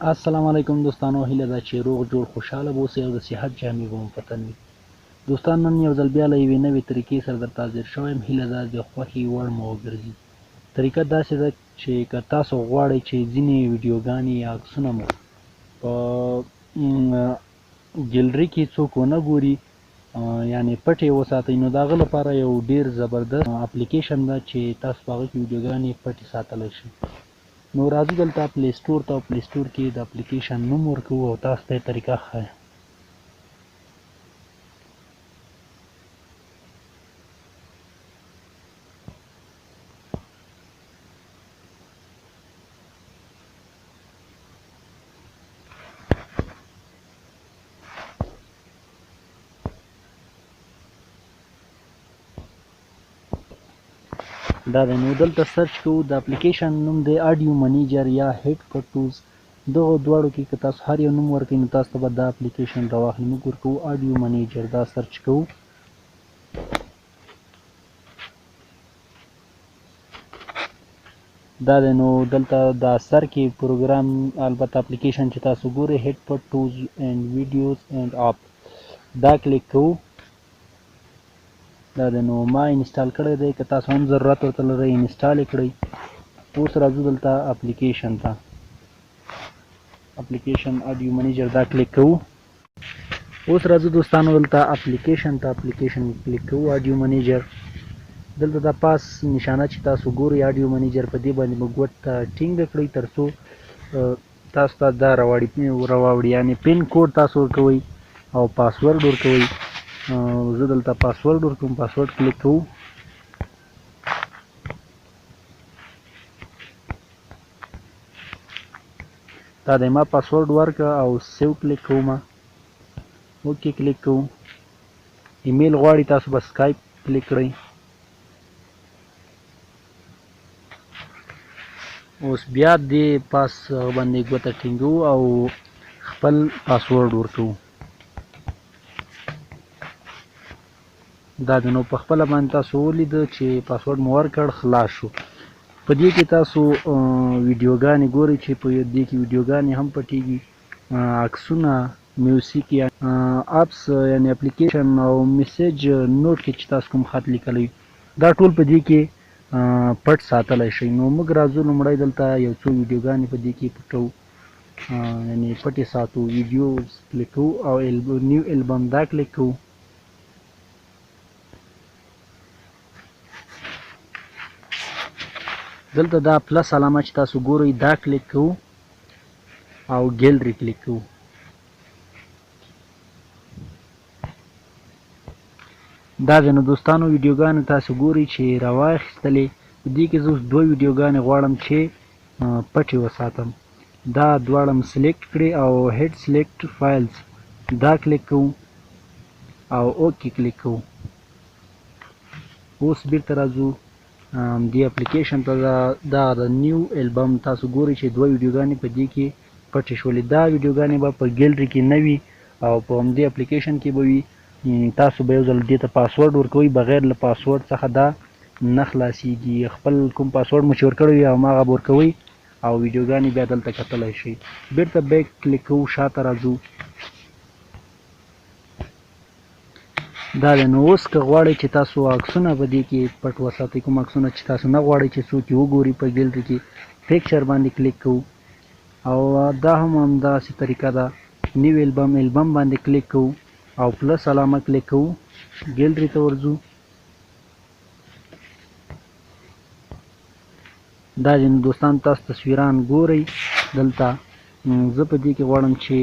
السلام علیکم دوستانو، هیله ده چې روغ جوړ خوشحاله اوسئ او د صحت جامې به مو په تن وي. دوستان، نن یو ځل بیا له یوې نوې طریقې سره درته حاضر شوی یم. هیله ده د خوښې وړ مو وګرځي. طریقه داسې ده چې که تاسو غواړئ چې ځینې ویډیوګانې یا عکسونه مو په ګیلري کې څوک ونه ګوري، یعنې پټې وساتئ، نو د هغه لپاره یو ډیر زبردست اپلیکیشن ده چې تاسو په هغه کې ویډیوګانې پټې ساتلی شئ. نو راځو دلته Play Store ته، او Play Store کې د اپلیکیشن نوم ورکوو او تاسو ته یې طریقه ښایم. دا دی، نو دلته search کوو. د اپلیکیشن نوم دی Audio Manager یا Hide Photos. دغو دواړو کې که تاسو هر یو نوم ورکوئ نو تاسو ته به دا اپلیکیشن راواخلي. موږ ورکوو Audio Manager، دا search کوو. دا دی، نو دلته دا سر کې پروګرام، البته اپلیکیشن چې تاسو ګورئ Hide Photos and Videos and App، دا کلیک کوو. دا دی، نو ما install کړی دی، که تاسو هم ضرورت ورته لرئ install یې کړئ. اوس راځو دلته اپلیکیشن ته، اپلیکیشن Audio Manager، دا کلیک کوو. اوس راځو دوستانو دلته اپلیکیشن ته، اپلیکیشن کلیک کوو Audio Manager. دلته دا پاس نشانه چې تاسو ګورئ Audio Manager، په دې باندې به ګوته ټینګه کړئ تر څو تاسو ته دا راواوړي، یعنې PIN code تاسو ورکوئ او پاسورډ ورکوئ. زه دلته پاسورډ ورکوم، پاسورډ کلیک کوو. دا دی، ما پاسورډ ورکړه او save کلیک کوم، okay کلیک کوو. ایمیل غواړي تاسو به skip کلیک کړئ. اوس بیا دې پاس باندې ګوته ټینګوو او خپل پاسورډ ورکوو. دا دی، نو په خپله باندې تاسو ولیده چې پاسورډ مو ورکړ، خلاص شو. په دې کې تاسو ویډیوګانې ګورئ چې په دې کې ویډیوګانې هم پټېږي، عکسونه، میوزیک یا apps یعنې اپلیکیشن او message note کې چې تاسو کوم خط لیکلی، دا ټول په دې کې پټ ساتلی شئ. نو موږ راځو لومړی دلته یو څو ویډیوګانې په دې کې پټوو، یعنې پټې ساتو. ویډیو کلیک کوو او new album دا کلیک کوو. دلته دا plus علامه چې تاسو ګورئ دا کلیک کوو او ګیلری کلیک کوو. دا دی، نو دوستانو ویډیوګانې تاسو ګورئ چې راواخیستلې. په دې کې زه اوس دوه ویډیوګانې غواړم چې پټې وساتم. دا دواړه مې select کړې او hide selected files دا کلیک کوو او okay کلیک کوو. اوس بیرته راځو دې اپلیکیشن ته. دا د new album تاسو ګورئ چې دوه ویډیوګانې په دې کې پټې شولې. دا ویډیوګانې به په ګیلری کې نه وي او په همدې اپلیکیشن کې به وي. تاسو به یو ځل دې ته پاسورډ ورکوئ، بغیر له پاسورډ څخه دا نه خلاصیږي. خپل کوم پاسورډ مو چې ورکړی وي هماغه به ورکوئ او ویډیوګانې بیا دلته کتلی شئ. بیرته back کلیک کوو، شاته راځو. دا دی، نو اوس که غواړئ چې تاسو عکسونه په دې کې پټ وساتئ، کوم عکسونه چې تاسو نه غواړئ چې څوک یې وګوري په ګیلري کې، picture باندې کلیک کوو او دا هم همداسې طریقه ده. new album، album باندې کلیک کوو او plus علامه کلیک کوو، ګیلري ته ورځو. دا دی، نو دوستان تاسو تصویران ګورئ. دلته زه په دې کې غواړم چې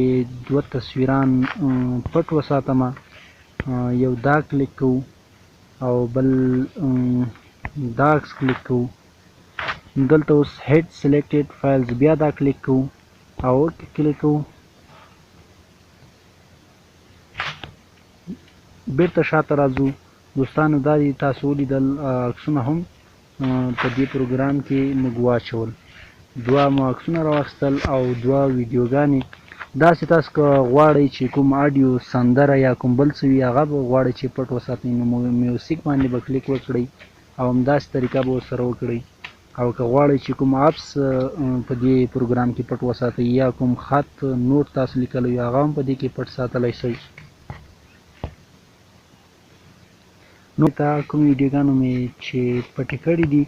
دوه تصویران پټ وساتم. یو دا کلیک کوو او بل دا عکس کلیک کوو. دلته اوس hide selected files بیا دا کلیک کوو او okay کلیک کوو. بیرته شاته راځو دوستانو. دا دي تاسو ولیدل عکسونه هم په دې پروګرام کې موږ واچول. دوه مو عکسونه راواخیستل او دوه ویډیوګانې. داسې تاسو که غواړئ چې کوم آډیو سندره یا کوم بل څه وي هغه به غواړئ چې پټ وساتئ، نو میوزیک باندې به کلیک وکړئ او همداسې طریقه به ورسره وکړئ. او که غواړئ چې کوم apps په دې پروګرام کې پټ وساتئ یا کوم خط note تاسو لیکلی وي هغه هم په دې کې پټ ساتلی شئ. نو ته کوم ویډیوګانو مې چې پټې کړې دي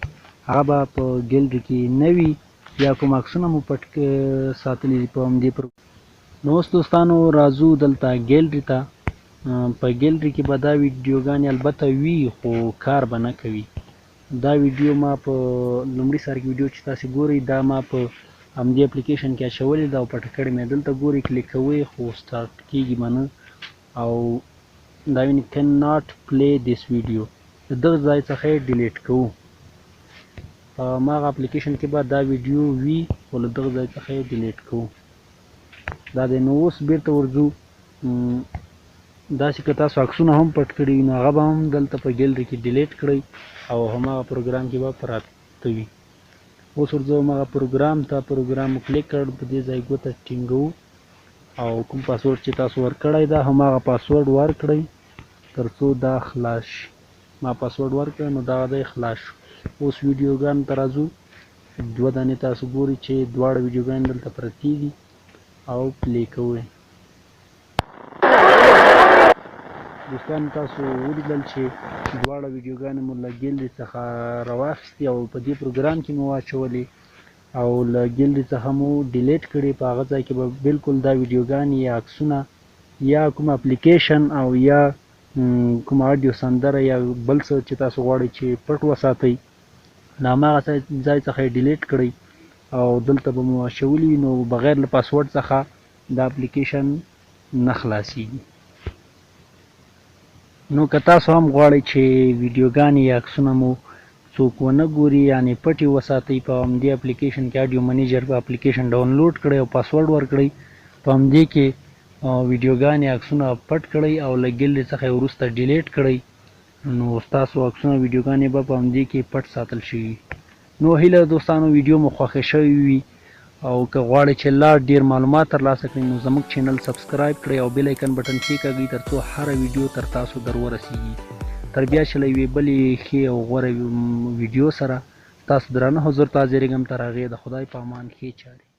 هغه به په ګیلری کې نه وي یا کوم عکسونه مو پټ ساتلي دي په همدې پروګرام. نو اوس دوستانو راځو دلته ګیلری ته. په ګیلری کې به دا ویډیوګانې البته وي خو کار به نه کوي. دا ویډیو ما په لومړي سر کې ویډیو چې تاسو ګورئ دا ما په همدې اپلیکیشن کې اچولې ده او پټه کړې مې. دلته ګورئ کلیک کوئ خو سټارټ کیږي به نه، او دا ویني can not play this video، د دغه ځای څخه یې delete کوو. په هماغه اپلیکیشن کې به دا ویډیو وي خو له دغه ځای څخه یې delete کوو. دا دی. نو اوس بیرته ورځو. داسې که تاسو عکسونه هم پټ کړي وي نو هغه به هم دلته په ګیلری کې delete کړئ او هماغه پروګرام کې به پراته وي. اوس ورځو هماغه پروګرام ته. پروګرام مو کلیک کړ، په دې ځای ګوته ټینګوو او کوم پاسورډ چې تاسو ورکړی دا هماغه پاسورډ ورکړئ تر څو دا خلاص شي. ما پاسورډ ورکړ نو دغه دی خلاص شو. اوس ویډیوګانو ته راځو. دوه دانې تاسو ګورئ چې دواړه ویډیوګانې دلته پرتې دي او play کوئ. دوستان تاسو ولیدل چې دواړه ویډیوګانې مو له ګیلری څخه راواخیستې او په دې پروګرام کې مو واچولې او له ګیلری څخه مو delete کړې. په هغه ځای کې به بالکل دا ویډیوګانې یا عکسونه یا کوم اپلیکیشن او یا کوم آډیو سندره یا بل څه چې تاسو غواړئ چې پټ وساتئ له هماغه ځای څخه یې delete کړئ او دلته به مو اچولي وي. نو بغیر له پاسورډ څخه دا اپلیکیشن نه خلاصیږي. نو که تاسو هم غواړئ چې ویډیوګانې یا عکسونه مو څوک ونه ګوري یعنې پټې وساتئ، په همدې اپلیکیشن کې audio manager په اپلیکیشن ډاونلوډ کړئ او پاسورډ ورکړئ، په همدې کې ویډیوګانې عکسونه پټ کړئ او له ګیلری څخه یې وروسته delete کړئ نو ستاسو عکسونه ویډیوګانې به په همدې کې پټ ساتل شوي. نو هیله دوستانو ویډیو مو خوښه شوې وي او که غواړئ چې لا ډیر معلومات ترلاسه کړئ نو زموږ channel subscribe کړئ او bell icon button کېکاږئ تر څو هره ویډیو تر تاسو در ورسیږي. تر بیا چې له یوې بلې ښې او غوره ویډیو سره تاسو درانه حضور ته حاضرېږم. تر هغې د خدای په امان، ښې چارې.